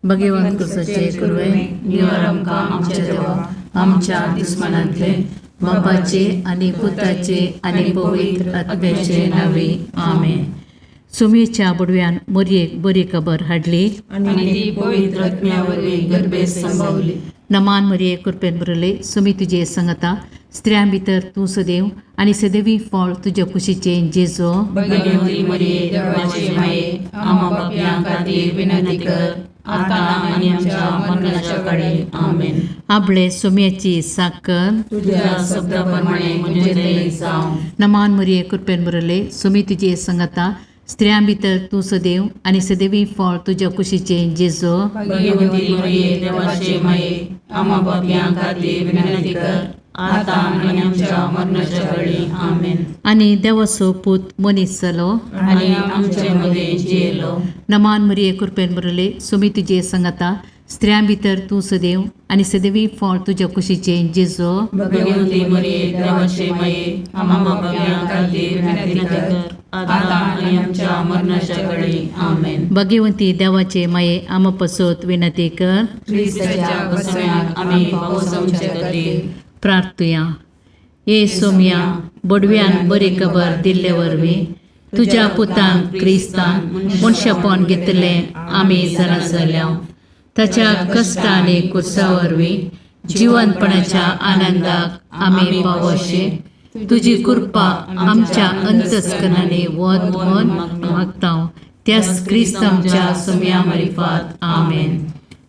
भगवंत कुसाचे कुरवे निवार आमकां आमच्या देवा आमच्या दुस्मानांतले बापाचे आनी पुताचे आनी पवित्र आत्म्याचे नावे आमेन. सुमेच्या बुडव्यान मोरयेक बरी खबर हाडली आनी ती पवित्र आत्म्या वरवीं गर्भेत संभवली. नमान मरिये कृपेन भरले सुमी तुजे संगता स्त्रियां भितर तूं सदैव आनी सदैवी फळ तुज्या कुशीचें जेजो. भगवती मरिये देवाचे माये, आम्हा पापयां खातीर विनंती कर, आतां आनी आमच्या मरणाच्या काळी. आमेन. आपले सुम्याची साकर तुझ्या शब्दा प्रमाणे म्हजें थंय जावं. नमान मरिये कृपेन भरले सुमी तुजे संगता स्त्रियां भितर तूं सदैव आनी सदैवी फळ तुज्या कुशीचें जेजो. भगवती मरिये देवाचे माये, आम्हा पापयां खातीर विनंती कर, आतां आनी आमच्या मरणाच्या काळी. आमेन. आनी देवाचो पूत मनीस जालो आनी आमचे मदें जियेलो. नमान मरिये कृपेन भरले सुमी तुजे संगता स्त्रियां भितर तूं सदैव आनी सदैवी फळ तुज्या कुशीचें जेजो. भगवती मरिये देवाचे माये, आम्हा पापयां खातीर विनंती कर, आतां आनी आमच्या मरणाच्या काळी. आमेन. भगवंती देवाचे माये आमा पसत विनंती कर. क्रिस्ताच्या बसम्याक आमी पावसांचे खातीर. प्रार्थुया. ये सोम्या बोडव्यान बरी खबर दिल्ले वरवीं तुज्या पुतान क्रिस्तान मनशापण घेतलें आमी जाणा जाल्या. ताच्या कश्ट आनी कुर्सा वरवीं जिवनपणाच्या आनंदाक आमी पावोशे तुजी कृपा आमच्या अंतस्करणांनी वत म्हण मागता त्याच क्रिस्त आमच्या सोम्या मारिफात. आमेन.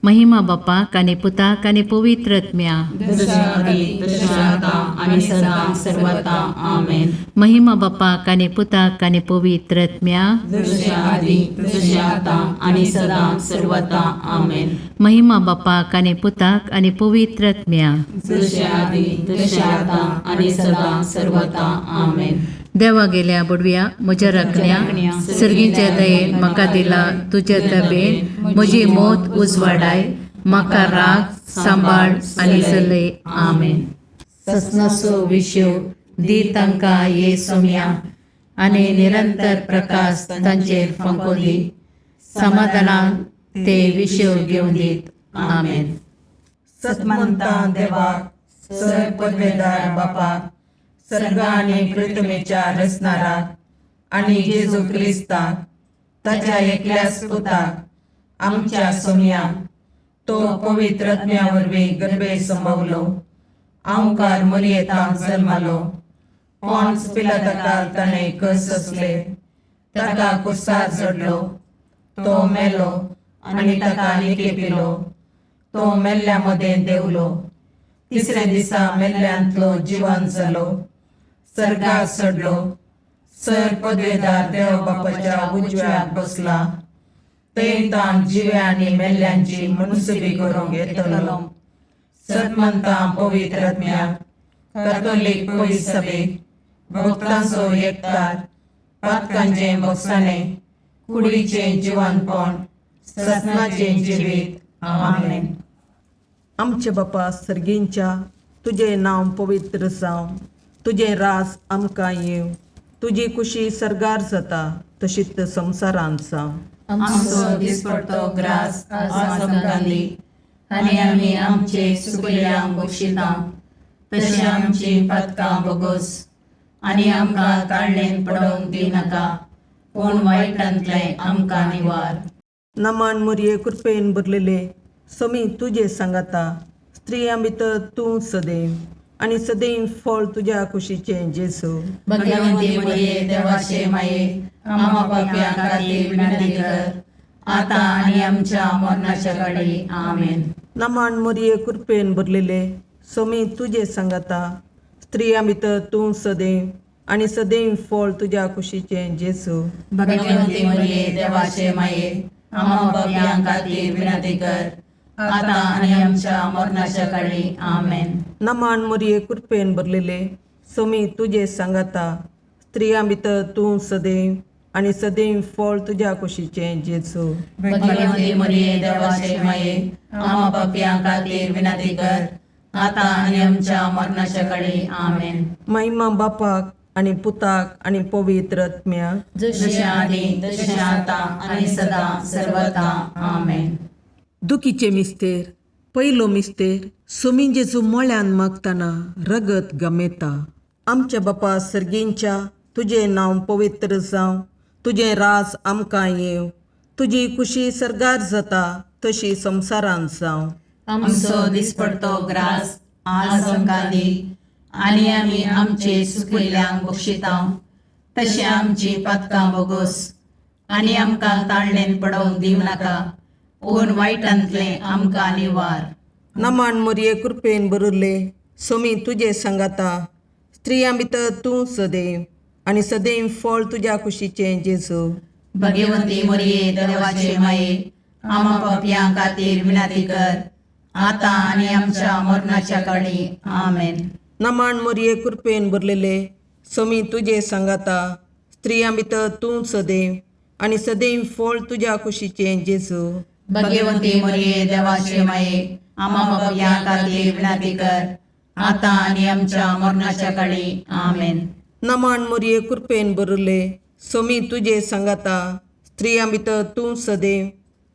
महिमा बापाक आनी पुताक आनी पवित्र आत्म्या. जशा आदी तशें आतां आनी सदां सर्वता. आमेन. महिमा बापाक आनी पुताक आनी पवित्र आत्म्या. जशें आदी तशें आतां आनी सदां सर्वता. आमेन. महिमा बापाक आनी पुताक आनी पवित्र आत्म्या. जशें आदी तशें आतां आनी सदां सर्वता. आमेन. देवा गेल्या बुडव्या म्हज्या राखण्या सर्गीच्या दयेन म्हाका दिला तुज्या तबेन म्हजी मौत उजवाडाय म्हाका राग सांबाळ आनी चलय. आमेन. ससनाचो विशेव दी तांकां ये सोम्या आनी निरंतर प्रकाश तांचेर फांको दी समाधानान ते विशेव घेवन दीत. आमेन. सतमंता देवाक सर पदवेदार बापाक सर्ग आनी पृथ्वीच्या रचणाराक आनी जेजू क्रिस्ताक ताच्या एकल्याच पुताक आमच्या सोमयाक तो पवित्र आत्म्या वरवीं गर्भे संभवलो आंवकार मरियेतांत जल्मालो पॉन्स पिलाताकाल ताणें कस सोंसले ताका कुर्सार चडलो तो मेलो आनी ताका निकेपिलो तो मेल्ल्या मदें देंवलो तिसऱ्या दिसा मेल्ल्यांतलो जिवन जालो सर्गार चडलो सर पदवेदार देव बापाच्या उजव्याक बसला थंय ताण जिव्या आनी मेल्ल्यांची मुनसुबी करूंक येतलो. सतमंता पवित्र आत्म्याक कॅथोलीक पवित्र सभेक भक्तांचो एकतार पातकांचें भोगसाणें कुडीचें जिवनपण ससनाचें जिवीत. आमेन. आमचे बापा सर्गींच्या तुजें नांव पवित्र जावं तुजें राज आमकां येवं तुजी कुशी सर्गार जाता तशीच संवसारांत जावं. आमचो दिसपडतो ग्रास आज आमकां दी आनी आमी आमचे सुकल्यांक बक्षिता तशें आमची पातकां बोगोस आनी आमकां ताळणेन पडोवंक दिनाका पूण वायटांतलें आमकां निवार. नमान मुरये कृपेन भरलेले समी तुजे सांगाता स्त्रियां भितर तूं सदैव आनी सदैव फळ तुज्या कुशीचें जेजू. भगवंती मरिये देवाचे माये, आम्हा पापयां खातीर विनंती कर, आतां आनी आमच्या मरणाच्या काळी. आमेन. नमान मुरये कृपेन भरलेले समी तुजे सांगाता स्त्रियां भितर तूं सदैव आनी सदैव फळ तुज्या कुशीचें जेजू. भगवंती मरिये देवाचे माये, आम्हा पापयां खातीर विनंती कर, आतां आनी आमच्या मरणाच्या काळी. आमेन. नमान मुरये कृपेन भरलेले समी तुजे सांगाता स्त्रियां भितर तूं सदैव आनी सदैव फळ तुज्या कुशीचें जेजू. भगवंती मरिये देवाचे माये, आम्हा पापयां खातीर विनंती कर, आतां आनी आमच्या मरणाच्या काळी. आमेन. महिमा बापाक आनी पुताक आनी पवित्र आत्म्याक. जशें आदी तशें आतां आनी सदां सर्वता. आमेन. दुखीचे मिस्तेर पयलो मिस्तेर सोमी जेजू मळ्यान मागतना रगत गमेता. आमच्या बापा सर्गींच्या तुजें नांव पवित्र जावं, तुजें राज आमकां येवं, तुजी खुशी सर्गार जाता तशी संवसारांत जावं. आमचो दिसपडतो ग्रास आज आमकां दी आनी आमी आमचे सुकिल्ल्यांक बक्षितांव तशें आमची पातकां बोगोस आनी आमकां ताळणेन पडोवंक दिवं नाका पूण वायटांतलें आमकां निवार. नमान मोरये कृपेन भरिल्ले सोमी तुजे सांगाता, स्त्रियां भितर तूं सदैव आनी सदैव फळ तुज्या कुशीचें जेजू. भगवती मोरये देवाचे माये आमा पापयां खातीर विनंती कर आतां आनी आमच्या मरणाच्या काळी. आमेन. नमान मोरये कृपेन भरलेले सोमी तुजे सांगाता, स्त्रियां भितर तूं सदैव आनी सदैव फळ तुज्या कुशीचें जेजू. भगवती मोरये देवाचे माये आमा पापयां खातीर विनंती कर आतां आनी आमच्या मरणाच्या काळी. आमेन. नमान मोरये कृपेन भरिल्ले सोमी तुजे सांगाता, स्त्रियां भितर तूं सदैव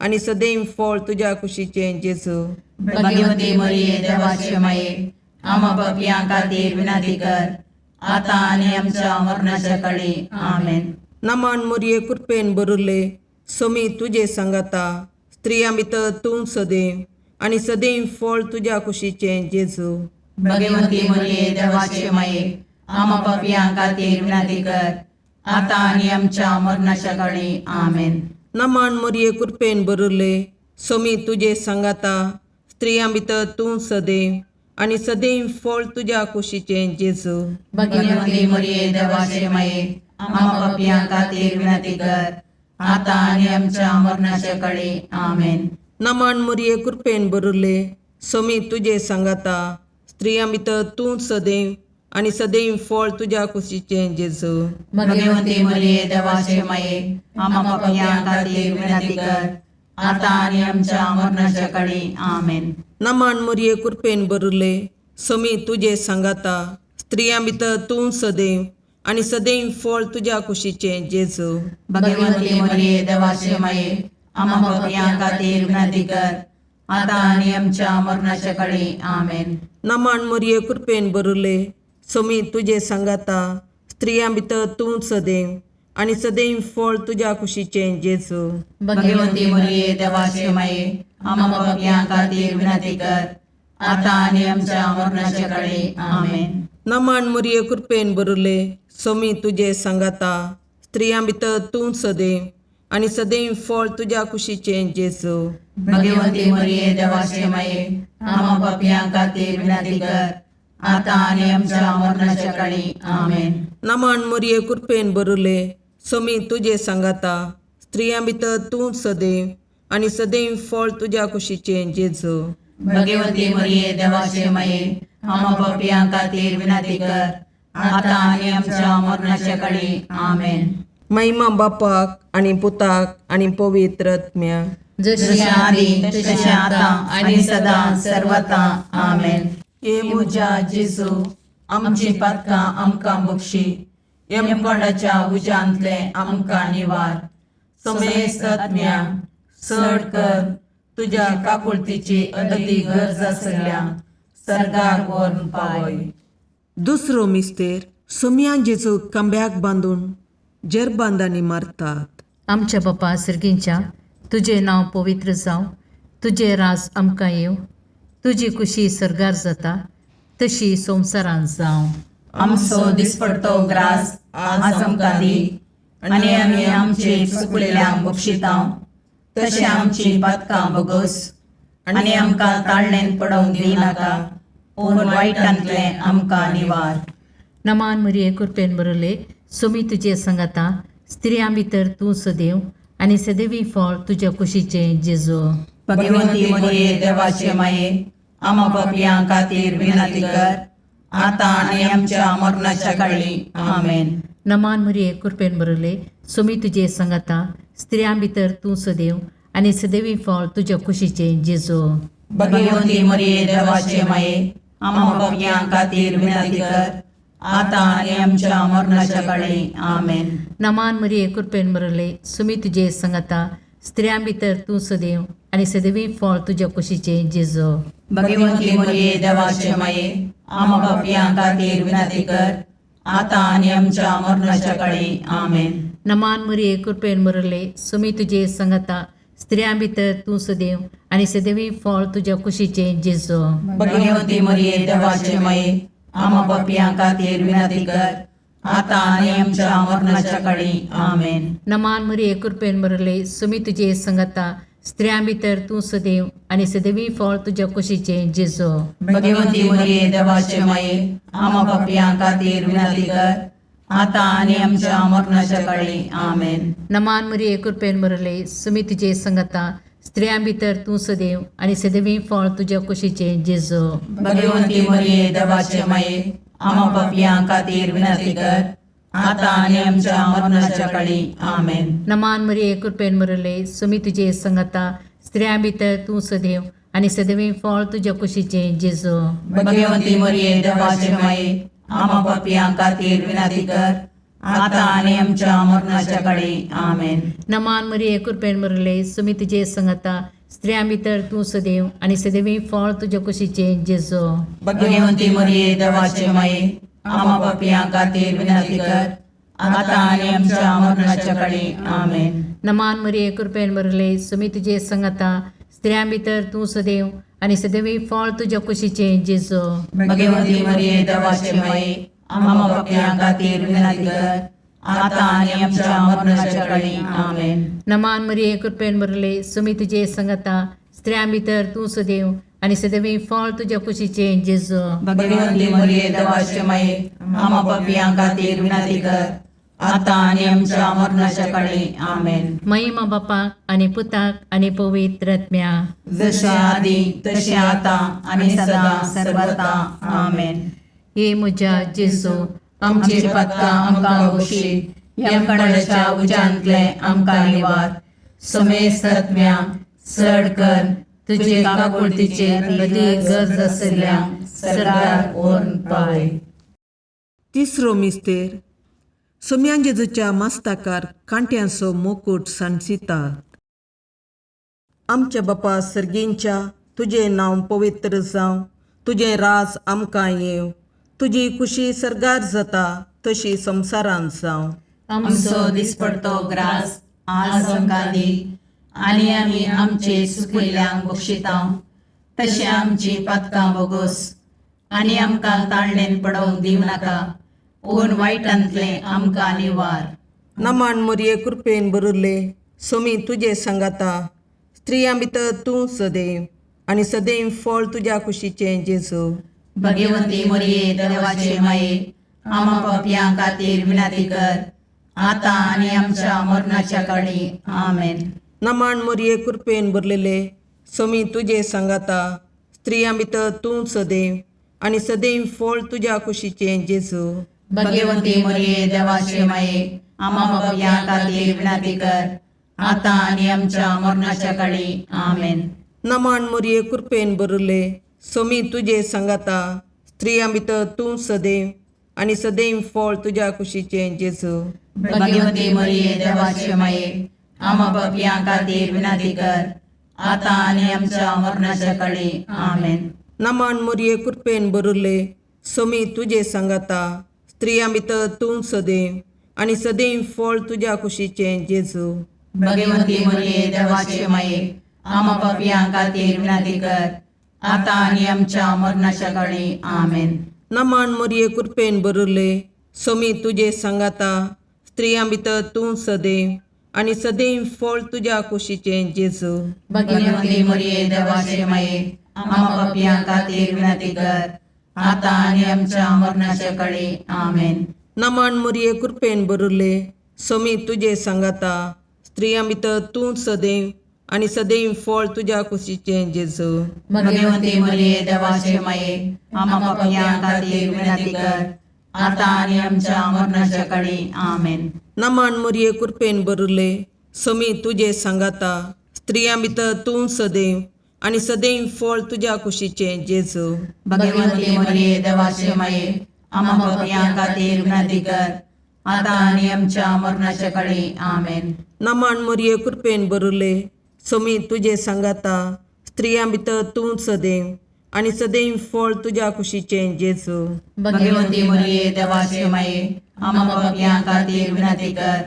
आनी सदैव फळ तुज्या कुशीचें जेजू. भगवती मोरये देवाचे माये आमा पापयां खातीर विनंती कर आतां आनी आमच्या मरणाच्या काळी. आमेन. नमान मोरये कृपेन भरिल्ले सोमी तुजे सांगाता, स्त्रियां भितर तूं सदैव आनी सदैव फळ तुज्या कुशीचें जेजू. भगवती मोरये देवाचे माये आमा पापयां खातीर विनंती कर आतां आनी आमच्या मरणाच्या काळी. आमेन. नमान मोरये कृपेन भरिल्ले सोमी तुजे सांगाता, स्त्रियां भितर तूं सदैव आनी सदैव फळ तुज्या कुशीचें जेजू. भगवती मोरये देवाचे माये आमा पापयां खातीर विनंती कर आतां आनी आमच्या मरणाच्या काळी. आमेन. नमान मोरये कृपेन भरिल्ले सोमी तुजे सांगाता, स्त्रियां भितर तूं सदैव आनी सदैव फळ तुज्या कुशीचें जेजू. भगवती मोरये देवाचे माये आमा पापयां खातीर विनंती कर आतां आनी आमच्या मरणाच्या काळी. आमेन. नमान मोरये कृपेन भरिल्ले सोमी तुजे सांगाता, स्त्रियां भितर तूं सदैव आनी सदैव फळ तुज्या कुशीचें जेजू. भगवती मोरये देवाचे माये आमा पापयां खातीर विनंती कर आतां आनी आमच्या मरणाच्या काळी. आमेन. नमान मोरये कृपेन भरिल्ले सोमी तुजे सांगाता, स्त्रियां भितर तूं सदैव आनी सदैव फळ तुज्या कुशीचें जेजू. भगवती मोरये देवाचे माये आमा पापयां खातीर विनंती कर आतां आनी आमच्या मरणाच्या काळी. आमेन. नमान मोरये कृपेन भरिल्ले सोमी तुजे सांगाता, स्त्रियां भितर तूं सदैव आनी सदैव फळ तुज्या कुशीचें जेजू. भगवती मोरये देवाचे माये आमा पापयां खातीर विनंती कर आतां आनी आमच्या मरणाच्या काळी. आमेन. नमान मोरये कृपेन भरिल्ले सोमी तुजे सांगाता, स्त्रियां भितर तूं सदैव आनी सदैव फळ तुज्या कुशीचें जेजू. भगवती मोरये देवाचे माये आमा पापयां खातीर विनंती कर आतां आनी आमच्या मरणाच्या काळी. आमेन. महिमा बापाक आनी पुताक आनी पवित्र आत्म्याक. जशी जशें आदी तशें आतां आनी सदां सर्वता. आमेन. हे म्हज्या जेजू आमची पातकां आमकां बक्षी, यमकोंडाच्या उज्यांतलें आमकां निवार, समेस्त आत्म्या चड कर तुज्या काकुळतीची अदती गरज आसल्या सर्गाक व्हरून पावय. दुसरो मिस्तेर सोमयान जेजू खांब्याक बांदून जेरबांदांनी मारतात. आमच्या बापा सर्गींच्या तुजें नांव पवित्र जावं, तुजें राज आमकां येवं, तुजी खुशी सर्गार जाता तशी संवसारांत जावं. आमचो दिसपडतो ग्रास आज आमकां दी आनी आमी आमचे चुकलेल्यांक बक्षितांव तशें आमची पातकां बोगोस आनी आमकां ताळणेन पडोवंक दिवं नाका पूण वायटांतलें आमकां निवार. नमान मरिये कृपेन भरले सोमी तुजे संगाता, स्त्रियां भितर तूं सदैव आनी सदैवी फळ तुज्या कुशीचें जेजू. भगवती मोरये देवाचे माये आमा पापयां खातीर विनंती कर आतां आनी आमच्या मरणाच्या काळी. आमेन. नमान मरिये कृपेन भरले सोमी तुजे संगाता, स्त्रियां भितर तूं सदैव आनी सदैवी फळ तुज्या कुशीचें जेजू. भगवती मोरये देवाचे माये आमा पापयां खातीर विनंती कर आतां आनी आमच्या मरणाच्या काळी. आमेन. नमान मरिये कृपेन भरले सुमी तुजे संगाता, स्त्रियां भितर तूं सदैव आनी सदैवी फळ तुज्या कुशीचें जेजो. भगवंती मरिये देवाचे माये, आमा पापयां खातीर विनंती कर, आतां आनी आमच्या मरणाच्या काळी. आमेन. नमान मरिये, कृपेन भरले, सुमी तुजे संगता, स्त्रियां भितर तूं सदैव आनी सदैवी फळ तुज्या कुशीचें जेजो. भगवंती मरिये देवाचे माये, आमा पापयां खातीर विनंती कर, आतां आनी आमच्या मरणाच्या काळी. आमेन. नमान मरिये, कृपेन भरले, सुमी तुजे संगता, स्त्रियां भितर तूं सदैव आनी सदैवी फळ तुज्या कुशीचें जेजो. भगवंती मरिये देवाचे माये, आमा पापयां खातीर विनंती कर, आतां आनी आमच्या मरणाच्या काळी. आमेन. नमान मरिये, कृपेन भरले, सुमी तुजे संगता, स्त्रियां भितर तूं सदैव आनी सदैवी फळ तुज्या कुशीचें जेजो. भगवंती मरिये देवाचे माये, आमा पापयां खातीर विनंती कर, आतां आनी आमच्या मरणाच्या काळी. आमेन. नमान मरिये, कृपेन भरले, सुमी तुजे संगता, स्त्रियां भितर तूं सदैव आनी सदैवी फळ तुज्या कुशीचें जेजो. भगवंती मरिये देवाचे माये, आमा पापयां खातीर विनंती कर, आतां आनी आमच्या मरणाच्या काळी. आमेन. नमान मरिये, कृपेन भरले, सुमी तुजे संगता, स्त्रियां भितर तूं सदैव आनी सदैवी फळ तुज्या कुशीचें जेजो. भगवंती मरिये देवाचे माये, आमा पापयां खातीर विनंती कर, आतां आनी आमच्या मरणाच्या काळी. आमेन. नमान मरिये, कृपेन भरले, सुमी तुजे संगता, स्त्रियां भितर तूं सदैव आनी सदैवी फळ तुज्या कुशीचें जेजो. भगवंती मरिये देवाचे माये, आमा पापयां खातीर विनंती कर, आतां आनी आमच्या मरणाच्या काळी. आमेन. नमान मरिये, कृपेन भरले, सुमी तुजे संगता, स्त्रियां भितर तूं सदैव आनी सदैवी फळ तुज्या कुशीचें जेजो. भगवंती मरिये देवाचे माये, आमा पापयां खातीर विनंती कर, आतां आनी आमच्या मरणाच्या काळी. आमेन. महिमा बापाक आनी पुताक आनी पवित्र आत्म्या. जशे आदी तशें आतां आनी सदां सर्वता. आमेन. हे म्हज्या जेजू, आमची पातकां आमकां बक्षी, यमकणाच्या उज्यांतले आमकां निवार, समेस्त आत्म्या चड कर तुजे काकुळतीचेर अदीक गरज आशिल्ल्या सरकार व्हरून पावय. तिसरो मिस्तेर. सोम्यान जेजूच्या मास्ताकार कांट्यांचो मुकूट सांडसितात. आमच्या बापा सर्गींच्या, तुजें नांव पवित्र जावं, तुजें राज आमकां येवं, तुजी खुशी सर्गार जाता तशी संवसारांत जावं. आमचो दिसपडतो ग्रास आज आमकां दी, आनी आमी आमचे सुकिल्ल्यांक बक्षिता तशें आमची पातकां बोगोस, आनी आमकां ताळणेन पडोवंक दिवं नाका, पूण वायटांतलें आमकां निवार. नमान मोरये, कृपेन भरिल्ले, सोमी तुजे सांगाता, स्त्रियां भितर तूं सदैव आनी सदैव फळ तुज्या कुशीचें जेजू. भगवंती मोरये देवाचे माये, आमा पापयां खातीर विनंती कर, आतां आनी आमच्या मरणाच्या काळी. आमेन. नमान मोरये, कृपेन भरलेले, सोमी तुजे सांगाता, स्त्रियां भितर तूं सदैव आनी सदैव फळ तुज्या कुशीचें जेजू. भगवंती मोरये देवाचे माये, आमा पापयां खातीर विनंती कर, आतां आनी आमच्या मरणाच्या काळी. आमेन. नमान मोरये, कृपेन भरिल्ले, सोमी तुजे सांगाता, स्त्रियां भितर तूं सदैव आनी सदैव फळ तुज्या कुशीचें जेजू. भगवंती मोरये देवाचे माये, आमा पापयां खातीर विनंती कर, आतां आनी आमच्या मरणाच्या काळी. आमेन. नमान मोरये, कृपेन भरिल्ले, सोमी तुजे सांगाता, स्त्रियां भितर तूं सदैव आनी सदैव फळ तुज्या कुशीचें जेजू. भगवंती मोरये देवाचे माये, आमा पापयां खातीर विनंती कर, आतां आनी आमच्या मरणाच्या काळी. आमेन. नमान मोरये, कृपेन भरिल्ले, सोमी तुजे सांगाता, स्त्रियां भितर तूं सदैव आनी सदैव फळ तुज्या कुशीचें जेजू. भगवंती मोरये देवाचे माये, आमा पापयां खातीर विनंती कर, आतां आनी आमच्या मरणाच्या काळी. आमेन. नमान मोरये, कृपेन भरिल्ले, सोमी तुजे सांगाता, स्त्रियां भितर तूं सदैव आनी सदैव फळ तुज्या कुशीचें जेजू. भगवंती मोरये देवाचे माये, आमा पापयां खातीर विनंती कर, आतां आनी आमच्या मरणाच्या काळी. आमेन. नमान मोरये, कृपेन भरिल्ले, सोमी तुजे सांगाता, स्त्रियां भितर तूं सदैव आनी सदैव फळ तुज्या कुशीचें जेजू. भगवंती मोरये देवाचे माये, आमा पापयां खातीर विनंती कर, आतां आनी आमच्या मरणाच्या काळी. आमेन. नमन मरिये, कृपेन बरुले, समी तुजे सांगाता, स्त्रियां भितर तूं सदैव आनी सदैव फळ तुज्या कुशीचें जेजू. भगवंती मरिये, देवाचे माये, आम्हा पापयां खातीर विनंती कर,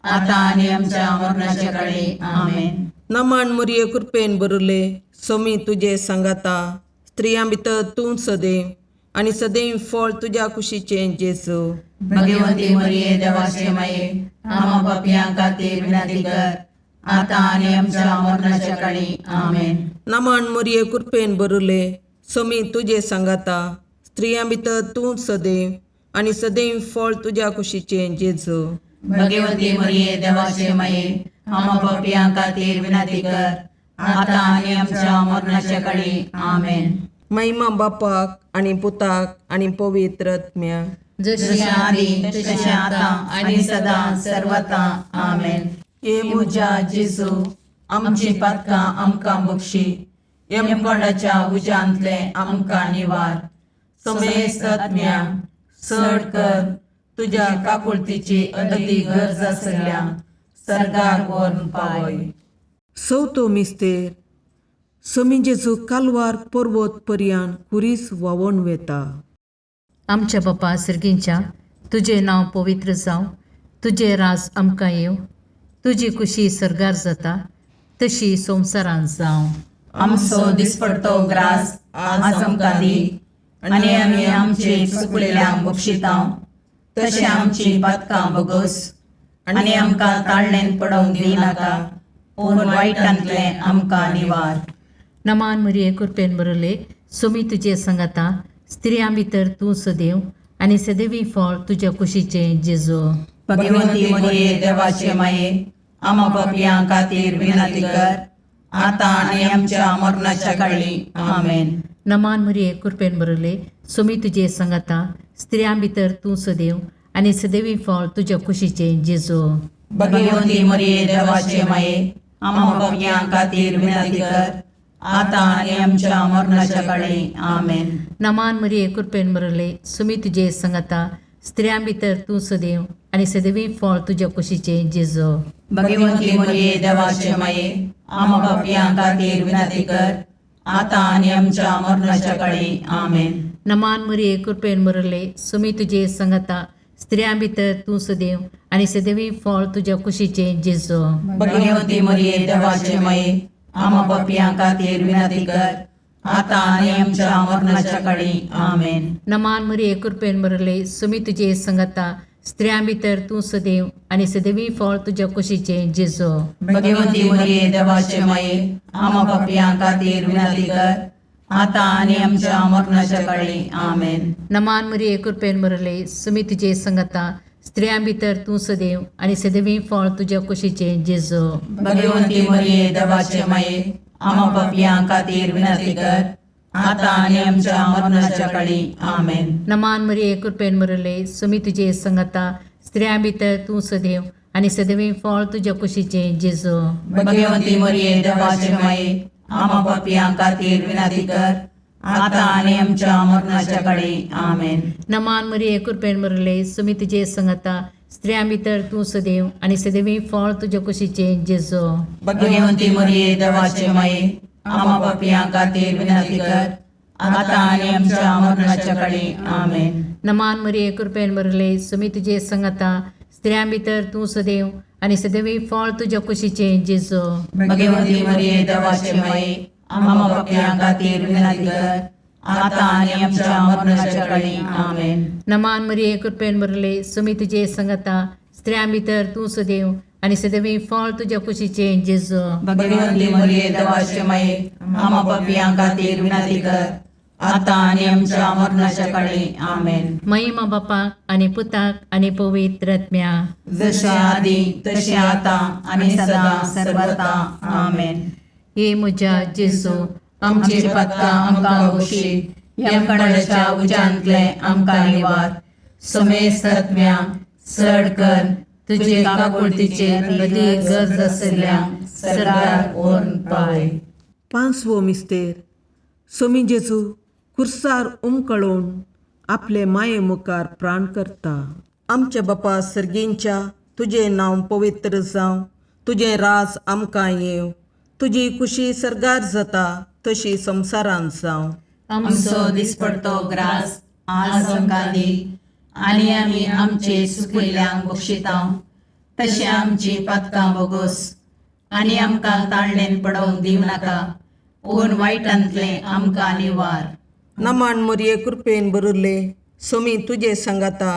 आतां आनी आमच्या मरणाच्या काळी. आमेन. नमन मरिये, कृपेन बरुले, समी तुजे सांगाता, स्त्रियां भितर तूं सदैव आनी सदैव फळ तुज्या कुशीचें जेजू. भगवंती मरिये, देवाचे माये, आम्हा पापयां खातीर विनंती कर, आतां आनी आमच्या मरणाच्या काळी. आमेन. नमन मरिये, कृपेन बरुले, समी तुजे सांगाता, स्त्रियां भितर तूं सदैव आनी सदैव फळ तुज्या कुशीचें जेजू. भगवंती मरिये, देवाचे माये, आम्हा पापयां खातीर विनंती कर, आतां आनी आमच्या मरणाच्या काळी. आमेन. महिमा बापाक आनी पुताक आनी पवित्र आत्म्याक. जशी जशें आदी तशें आतां आनी सदां सर्वता. आमेन. हे म्हज्या जेजू, आमची पातकां आमकां बक्षी, यमकोंडाच्या उज्यांतले आमकां निवार, समेस्त आत्म्या चड कर तुज्या काकुळतीची अदी गरज आसल्या सर्गार व्हरून पावय. चवथो मिस्तेर. समी जेजू कालवार पर्वत पर्यान खुरीस व्हांवोन वेता. आमच्या बापा सर्गींच्या, तुजें नांव पवित्र जावं, तुजें राज आमकां येवं, तुजी कुशी सर्गार जाता तशी संवसारांत जावं. आमचो दिसपडतो ग्रास आज आमकां दी, आनी आमी आमचे चुकलेल्यांक बक्षितां तशें आमची पातकां बगस, आनी आमकां ताळणेन पडोवंक दिनाका, पूण वायटांतलें आमकां निवार. नमान मरिये, कृपेन बरले, सुमी तुजे संगाता, स्त्रियां भितर तूं सदैव आनी सदैवी फळ तुज्या कुशीचें जेजू. भगवंती मरिये, देवाचे माये, आमा पापयां खातीर विनंती कर, आतां आनी आमच्या मरणाच्या काळी. आमेन. नमान मरिये, कृपेन बरले, सुमी तुजे संगाता, स्त्रियां भितर तूं सदैव आनी सदैवी फळ तुज्या कुशीचें जेजू. भगवंती मरिये, देवाचे माये, आमा पापयां खातीर विनंती कर, आतां आनी आमच्या मरणाच्या काळी. आमेन. नमान मरिये, कृपेन बरले, सुमी तुजे संगाता, स्त्रियां भितर तूं सदैव आनी सदैवी फळ तुज्या कुशीचें जेजू. भगवंती मरिये, देवाचे माये, आमा पापयां खातीर विनंती कर, आतां आनी आमच्या मरणाच्या काळी. आमेन. नमान मरिये, कृपेन बरले, सुमी तुजे संगाता, स्त्रियां भितर तूं सदैव आनी सदैवी फळ तुज्या कुशीचें जेजू. भगवंती मरिये, देवाचे माये, आमा पापयां खातीर विनंती कर, आतां आनी आमच्या मरणाच्या काळी. आमेन. नमान मरिये, कृपेन बरले, सुमी तुजे संगाता, स्त्रियां भितर तूं सदैव आनी सदैवी फळ तुज्या कुशीचें जेजू. भगवंती मरिये, देवाचे माये, आमा पापयां खातीर विनंती कर, आतां आनी आमच्या मरणाच्या काळी. आमेन. नमान मरिये, कृपेन बरले, सुमी तुजे संगाता, स्त्रियां भितर तूं सदैव आनी सदैवी फळ तुज्या कुशीचें जेजू. भगवंती मरिये, देवाचे माये, आमा पापयां खातीर विनंती कर, आतां आनी आमच्या मरणाच्या काळी. आमेन. नमान मरिये, कृपेन बरले, सुमी तुजे संगाता, स्त्रियां भितर तूं सदैव आनी सदैवी फळ तुज्या कुशीचें जेजू. भगवंती मरिये, देवाचे माये, आमा पापयां खातीर विनंती कर, आतां आनी आमच्या मरणाच्या काळी. आमेन. नमान मरिये, कृपेन बरले, सुमी तुजे संगाता, स्त्रियां भितर तूं सदैव आनी सदैवी फळ तुज्या कुशीचें जेजू. भगवंती मरिये, देवाचे माये, आमा पापयां खातीर विनंती कर, आतां आनी आमच्या मरणाच्या काळी. आमेन. नमान मरिये, कृपेन बरले, सुमी तुजे संगाता, स्त्रियां भितर तूं सदैव आनी सदैवी फळ तुज्या कुशीचें जेजू. भगवंती मरिये, देवाचे माये, आमा पापयां खातीर विनंती कर, आतां आनी आमच्या मरणाच्या काळी. आमेन. नमान मरिये, कृपेन बरले, सुमी तुजे संगाता, स्त्रियां भितर तूं सदैव आनी सदैवी फळ तुज्या कुशीचें जेजू. भगवंती मरिये, देवाचे माये, आमा पापयां खातीर विनंती कर, आतां आनी आमच्या मरणाच्या काळी. आमेन. महिमा बापाक आनी पुताक आनी पवित्र आत्म्या. जशें आदी तशें आतां आनी सदां सर्वता. आमेन. हे म्हज्या जेजू, आमची पातकां आमकां बक्षी, यमकंडाच्या उज्यांतले आमकां निवार, समेस्त आत्म्या चड कर तुजे काकुळतीचे अदी गरज आशिल्ल्या सरकार व्हरून पावय. पांचवो मिस्तेर. समी जेजू खुर्सार उमकळून आपले माये मुखार प्राण करता. आमच्या बापा सर्गींच्या तुजें नांव पवित्र जावं, तुजें राज आमकां येवं, तुजी कुशी सर्गार जाता तशी संवसारांत जावं. आमचो दिसपडतो ग्रास आज आमकां दी आनी आमी आमचे सुकिल्ल्यांक बक्षिता तशें आमची पातकां बोगोस आनी आमकां ताळणेन पडोवंक दिवं नाका पूण वायटांतलें आमकां निवार. नमन मोरये कृपेन भरिल्ले सोमी तुजे सांगाता,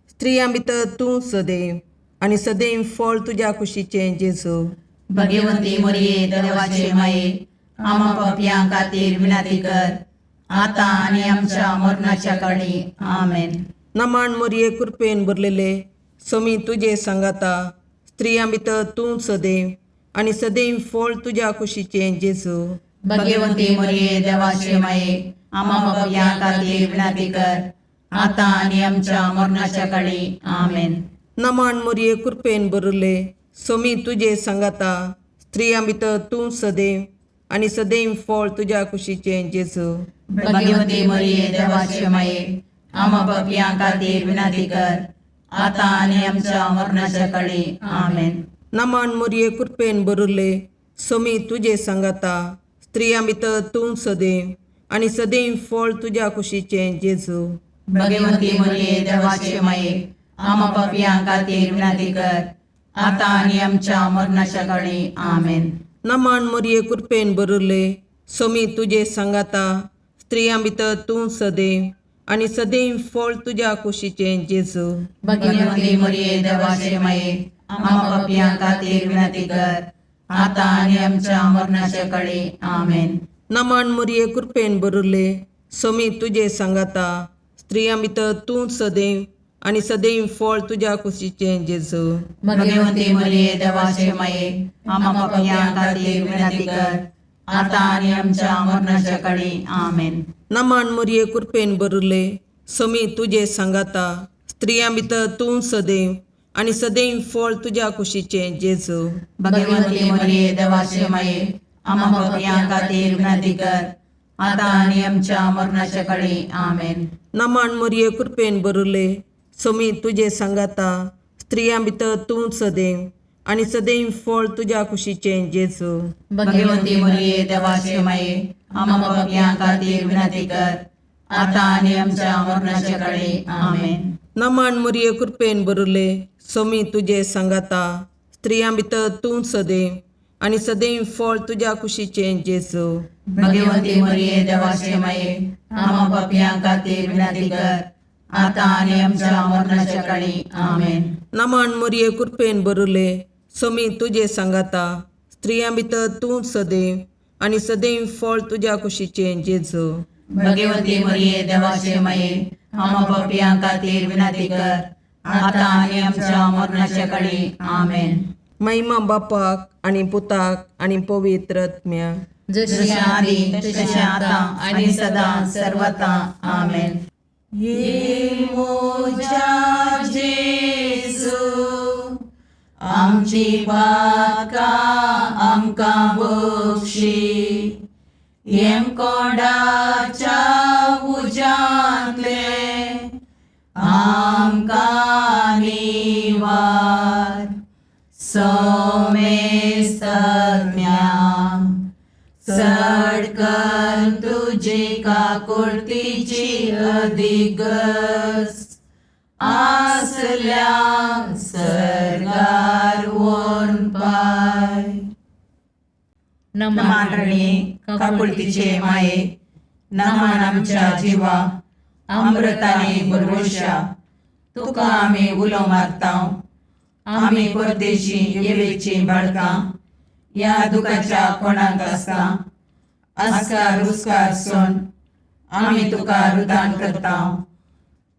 स्त्रियां भितर तूं सदैव आनी सदैव फळ तुज्या कुशीचें जेजू. भगवंती मोरये देवाचे माये आमा पापयां खातीर विनंती कर आतां आनी आमच्या मरणाच्या काळी. आमेन. नमन मोरये कृपेन भरलेले सोमी तुजे सांगाता, स्त्रियां भितर तूं सदैव आनी सदैव फळ तुज्या कुशीचें जेजू. भगवंती मोरये देवाचे माये आमा पापयां खातीर विनंती कर आतां आनी आमच्या मरणाच्या काळी. आमेन. नमन मोरये कृपेन भरिल्ले सोमी तुजे सांगाता, स्त्रियां भितर तूं सदैव आनी सदैव फळ तुज्या कुशीचें जेजू. भगवंती मोरये देवाचे माये आमा पापयां खातीर विनंती कर आतां आनी आमच्या मरणाच्या काळी. आमेन. नमन मोरये कृपेन भरिल्ले सोमी तुजे सांगाता, स्त्रियां भितर तूं सदैव आनी सदैव फळ तुज्या कुशीचें जेजू. भगवंती मोरये देवाचे माये आमा पापयां खातीर विनंती कर आतां आनी आमच्या मरणाच्या काळी. आमेन. नमन मोरये कृपेन भरिल्ले सोमी तुजे सांगाता, स्त्रियां भितर तूं सदैव आनी सदैव फळ तुज्या कुशीचें जेजू. भगवंती मोरये देवाचे माये आमा पापयां खातीर विनंती कर आतां आनी आमच्या मरणाच्या काळी. आमेन. नमन मोरये कृपेन भरिल्ले सोमी तुजे सांगाता, स्त्रियां भितर तूं सदैव आनी सदैव फळ तुज्या कुशीचें जेजू. भगवंती मोरये देवाचे माये आमा पापयां खातीर विनंती कर आतां आनी आमच्या मरणाच्या काळी. आमेन. नमन मोरये कृपेन भरिल्ले सोमी तुजे सांगाता, स्त्रियां भितर तूं सदैव आनी सदैव फळ तुज्या कुशीचें जेजू. भगवंती मोरये देवाचे माये आमा पापयां खातीर विनंती कर आतां आनी आमच्या मरणाच्या काळी. आमेन. नमन मोरये कृपेन भरिल्ले सोमी तुजे सांगाता, स्त्रियां भितर तूं सदैव आनी सदैव फळ तुज्या कुशीचें जेजू. भगवंती मोरये देवाचे माये आमा पापयां खातीर विनंती कर आतां आनी आमच्या मरणाच्या काळी. आमेन. नमन मोरये कृपेन भरिल्ले सोमी तुजे सांगाता, स्त्रियां भितर तूं सदैव आनी सदैव फळ तुज्या कुशीचें जेजू. भगवंती मोरये देवाचे माये आमा पापयां खातीर विनंती कर आतां आनी आमच्या मरणाच्या काळी. आमेन. नमन मोरये कृपेन भरिल्ले सोमी तुजे सांगाता, स्त्रियां भितर तूं सदैव आनी सदैव फळ तुज्या कुशीचें जेजू. भगवंती मोरये देवाचे माये आमा पापयां खातीर विनंती कर आतां आनी आमच्या मरणाच्या काळी. आमेन. महिमा बापाक आनी पुताक आनी पवित्र आत्म्याक. जशी आदी तशें आतां आनी सदां सर्वता. आमेन. ये मोजा जेजू आमची पातकां आमकां बक्षी, येमकोंडाच्या उज्यांतले आमकां निवार, सोमेस्तज्ञा चड कर तुजी काकुळतीची अधिगस आसल्या सर्गार वोन पाय. नमान रणी काकुळतीचे माये, नमान आमच्या जिवा अमृताने भरवशा, तुका आमी उलो मारता. आमी परदेशी येवेची बाळकां ह्या दुखाच्या कोणाक आसता आस्कार उस्कार सोन आमी तुका रुदान करता.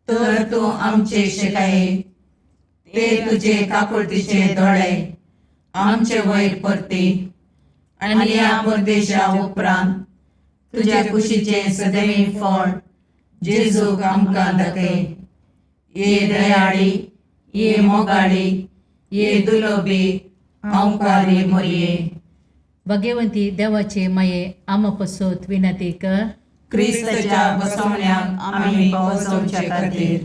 तर तूं आमचे शिकाये ते तुजे काकुळतीचे दोळे आमचे वयर परती आनी ह्या परदेशा उपरांत तुज्या कुशीचें सदैव फळ जेजूक आमकां दाखय. ये दयाळी, ये मोगाळी, ये दुलोबी ओंकारी मोरये. भगवंती देवाचे माये आमा पसत विनंती कर. क्रिस्ताच्या बसवण्याक आमी पावसवचे खातीर.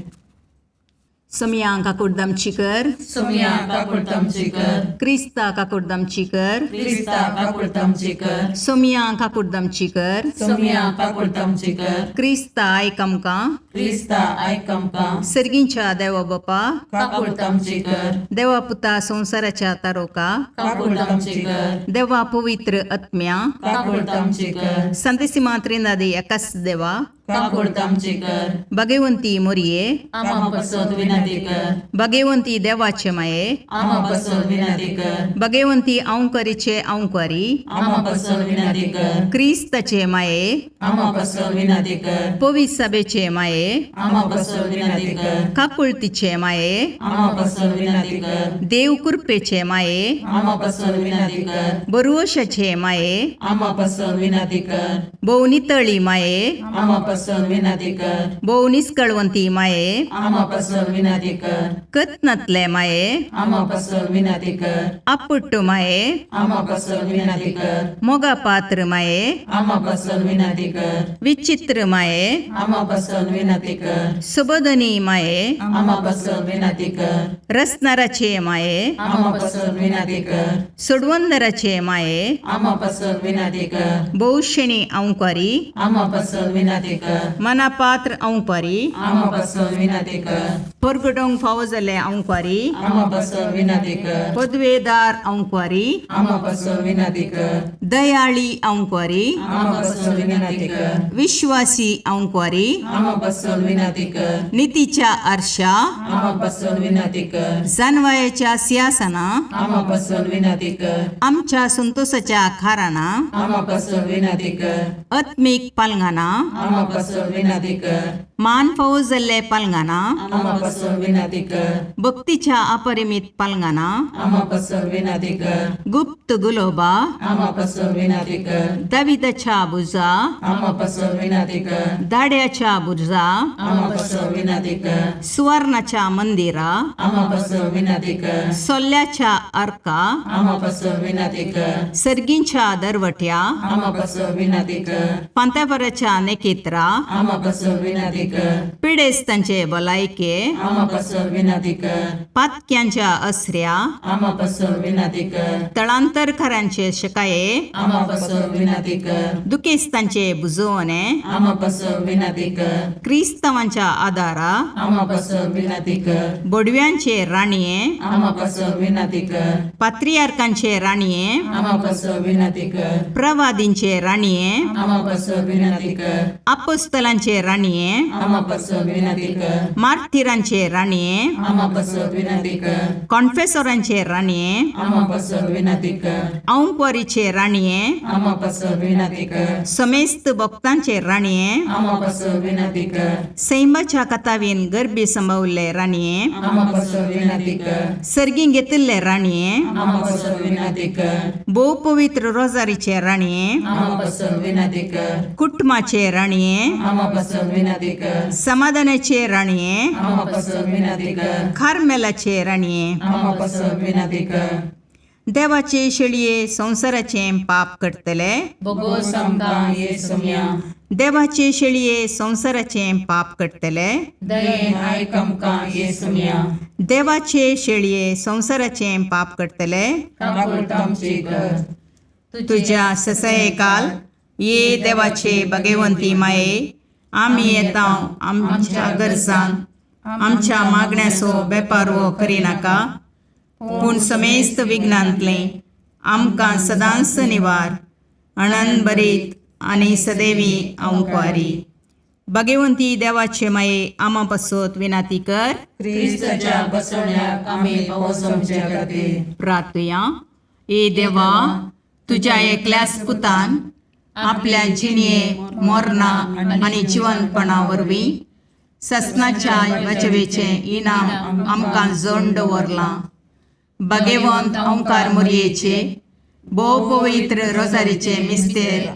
सोमया काकुडदामची कर. सोमया काकुळतामची कर. क्रिस्ता काकुडदामची कर. क्रिस्ता काकुळतामची कर. सोमया काकुडदामची कर. सोमया काकुळतामची कर. क्रिस्ता आयक आमकां. क्रिस्ता आयक आमकां. सर्गींच्या देवा बापा, काकुळतामची कर. देवा पुता संवसाराच्या तारोका, काकुळतामची कर. देवा पवित्र आत्म्या, काकुळतामची कर. संतेसिमा त्रिनादी एकाच देवा, काकुळतामची कर. भगवंती मोरये, आमा पसत विनंती कर. भगवंती देवाचे माये, आमा पसत विनंती कर. भगवंती अंकरीचे अंकरी, आमा पसत विनंती कर. क्रिस्ताचे माये, आमा पसत विनंती कर. पवित्र सभेचे माये, आमा पसत विनंती कर. काकुळतीचे माये, आमा पसत विनंती कर. देव कृपेचे माये, आमा पसत विनंती कर. बरुवशाचे माये, आमा पसत विनंती कर. भोव नितळी माये, आमा पसत विनंती कर. भोव निस्कळवंती माये, आमा पसत विनंती कर. कत्नातले माये, आमा पसत विनंती कर. आपुट्ट माये, आमा पसत विनंती कर. मोगा पात्र माये, आमा पसत विनंती कर. विचित्र माये, आमा पसत विनंती कर. सुबोधनी माये, आमा पसत विनंती कर. रसनाराचे माये, आमा पसत विनंती कर. सोडवंदराचे माये, आमा पसत विनंती कर. भोवशेणी अंकारी, आमा पसत विनंती कर. मनापात्र अंकारी, आमा पसत विनंती कर. परगटोंक फावो जाल्ले अंकारी, आमा पसत विनंती कर. पदवेदार अंकारी, आमा पसत विनंती कर. दयाळी अंकारी, आमा पसत विनंती कर. विश्वासी अंकारी, आमा पसत विनंती कर. नितीच्या आरशा, आमा पसत विनंती कर. जानवायाच्या सिंहासना, आमा पसत विनंती कर. आमच्या संतोषाच्या खाराना, आमा पसत विनंती कर. आत्मीक पालंगाना, आमा पसत विनंती कर. मान फावो जाल्ले पालंगाना, आमा पसत विनंती कर. भक्तीच्या अपरिमित पालंगाना, आमा पसत विनंती कर. गुप्त गुलोबा, आमा पसत विनंती कर. दाविदाच्या बुजा, आमा पसत विनंती कर. दाड्याच्या बुजा, आमा पसत विनंती कर. सुवर्णाच्या मंदिरा, आमा पसत विनंती कर. सोल्ल्याच्या अर्का, आमा पसत विनंती कर. सर्गींच्या दरवट्या, आमा पसत विनंती कर. पांत्यापराच्या नेकेत्रा, आमा पसत विनंती कर. पिडेस्तांचे भलायके, आमा पसत विनंती कर. पातक्यांच्या असऱ्या, आमा पसत विनंती कर. तळांतरकारांचे शकाये, आमा पसत विनंती कर. दुखेस्तांचे बुजवणे, आमा पसत विनंती कर. क्रिस्तांवांच्या आदारा, आमा पसत विनंती कर. बोडव्यांचे राणये, आमा पसत विनंती कर. पात्रियार्कांचे राणये, आमा पसत विनंती कर. प्रवादींचे राणये, आमा पसत विनंती कर. अपोस्तलांचे राणये, आमा पसत विनंती कर. मार्थिरांचे राणये, आमा पसत विनंती कर. कॉन्फेसोरांचे राणये, आमा पसत विनंती कर. औंकवारीचे राणये, आमा पसत विनंती कर. समेस्त भक्तांचे राणये, आमा पसत विनंती कर. सैमाच्या कथावीन गर्भी संभवल्ले राणये, आमा पसत विनंती कर. सर्गीं घेतिल्ले राणये, आमा पसत विनंती कर. भोव पवित्र रोजारीचे राणये, आमा पसत विनंती कर. कुटुंबाचे राणये, आमा पसत विनंती कर. समाधानाचे राणये, आमा पसत विनंती कर. कार्मेलाचे राणये, आमा पसत विनंती कर. देवाचे शेळये संवसाराचें पाप करतले, बोगोस आमकां ये सोम्या. देवाचे शेळये संवसाराचें पाप करतले, दयेन आयक आमकां ये सोम्या. देवाचे शेळये संवसाराचें पाप करतले, काकुळतामची कर. तुझ्या ससयकाल ये देवाचे भगवंती माये, आमी येता आमच्या गरजान आमच्या मागण्याचो बेपारवो करिनाका, पूण समेस्त विघ्नांतलें आमकां सदांच निवार अणन बरीत आनी सदैवी अंकवारी. भगवंती देवाचे माये आमा पासत विनाती कर. क्रिस्ताच्या बसवण्याक आमी पावस आमच्या खातीर. प्रार्थुया. ए देवा, तुज्या एकल्याच पुतान आपल्या जिणये मोरना आनी जिवनपणा वरवीं ससनाच्या बचवेचें इनाम आमकां जोड दवरलां. भगवंत ओंकार मोरयेचे भोव पवित्र रोजारीचे मिस्तेर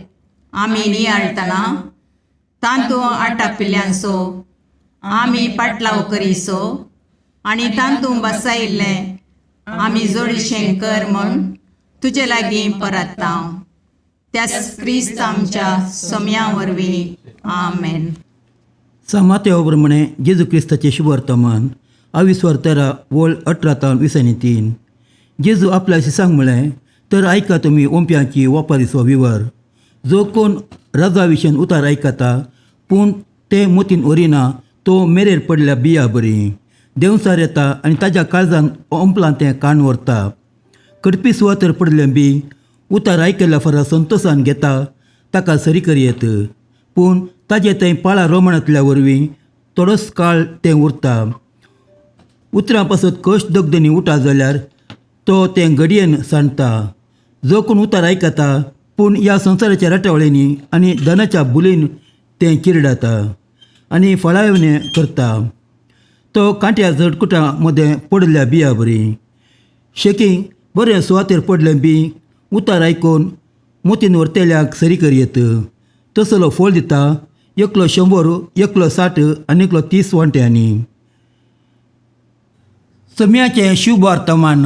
आमी नियाळटना तांतू आटापिल्ल्यांचो आमी पाटलाव करीसो आनी तांतू बसायिल्लें आमी जोडीशें कर म्हूण तुजे लागीं परत्ता, त्याच क्रिस्त आमच्या सोम्या वरवीं. आमेन. समातेव प्रमाणे जेजू क्रिस्ताचें शुभवर्तमान आवीस्वार 13 वळ 18 तावन 23. जेजू आपल्या शिसांक म्हळें, तर आयका तुमी ओंप्यांची वपारीचो विवर. जो कोण रजा विशयन उतार आयकता पूण तें मोतीन व्हरिना तो मेरेर पडल्या बिया बरी. देंवचार येता आनी ताज्या काळजान ओंपलां तें कान व्हरता. कडपी सुवातेर पडलें बी उतार आयकल्ल्या फरा संतोशान घेता, ताका सरी करी येत, पूण ताजें थंय पाळां रोमणांतल्या वरवीं थोडोच काळ तें उरता. उतरां पासत कश्ट दगदनी उठा जाल्यार तो तें घडयेन सांडटा. जो कोण उतार आयकता पूण ह्या संवसाराच्या राटावळींनी आनी धनाच्या बुलीन तें चिरडाता आनी फळावणें करता, तो कांट्या झडकुटां मदें पडिल्ल्या बिया बरी. शेकी बरें सुवातेर पडलें बी उतार आयकून मोतीन व्हरतल्याक सरी करी येत, तसलो फळ दिता, एकलो 100, एकलो 60 आनी एकलो 30 वांट्यांनी. सम्याचें शुभ वर्तमान.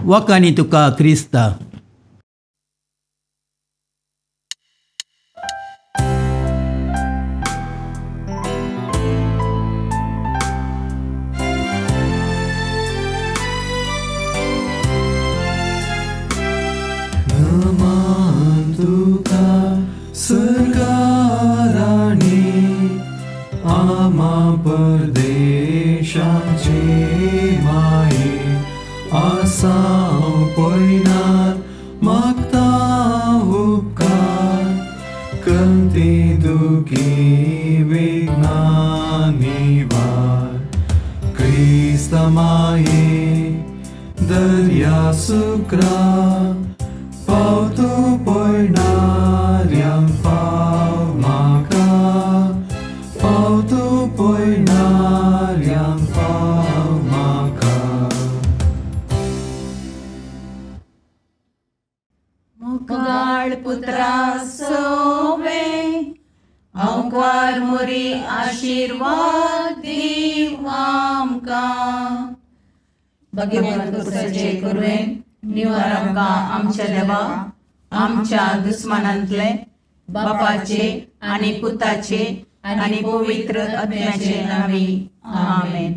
वाकांनी तुका क्रिस्ता. नमन तुका सरकाराणी आमा परदेशाचे माये आसाव पयनार मागता उपकार कंती दुखी विघ्नां निवार क्रिस्ता माये दर्या सुक्रा पावतो पयणाऱ्यांक पाव म्हाका पावतो पयणाऱ्यांक पाव म्हाका. मोगाळ पुत्रा सोवे अंकार मोरी आशिर्वाद दीव आमकां. भगवंत पुरसाचे कुरवेन निवार आमकां आमच्या देवा आमच्या दुस्मानांतले बापाचे आनी पुताचे आनी पवित्र आत्म्याचे नांवी. आमेन.